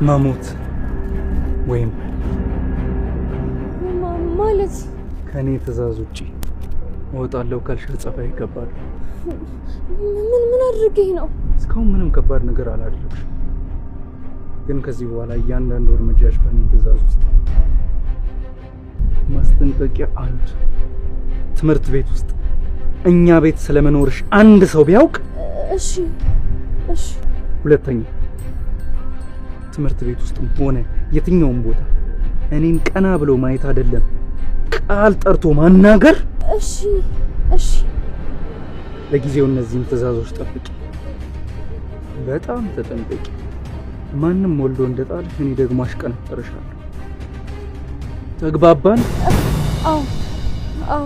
መሞት ወይም ማለት ከእኔ ትዕዛዝ ውጪ እወጣለሁ ካልሽ አጸፋ ይገባል። ምን አድርጌህ ነው? እስካሁን ምንም ከባድ ነገር አላደረግሽም፣ ግን ከዚህ በኋላ እያንዳንዱ እርምጃሽ በእኔ ትዕዛዝ ውስጥ። ማስጠንቀቂያ አንድ፣ ትምህርት ቤት ውስጥ እኛ ቤት ስለመኖርሽ አንድ ሰው ቢያውቅ፣ እሺ። ሁለተኛ፣ ትምህርት ቤት ውስጥም ሆነ የትኛውም ቦታ እኔን ቀና ብሎ ማየት አይደለም ቃል ጠርቶ ማናገር። እሺ። ለጊዜው እነዚህን ትዕዛዞች ጠብቂ። በጣም ተጠንቀቂ። ማንም ወልዶ እንደጣልሽ እኔ ደግሞ አሽቀነጥርሻለሁ። ተግባባን? አዎ።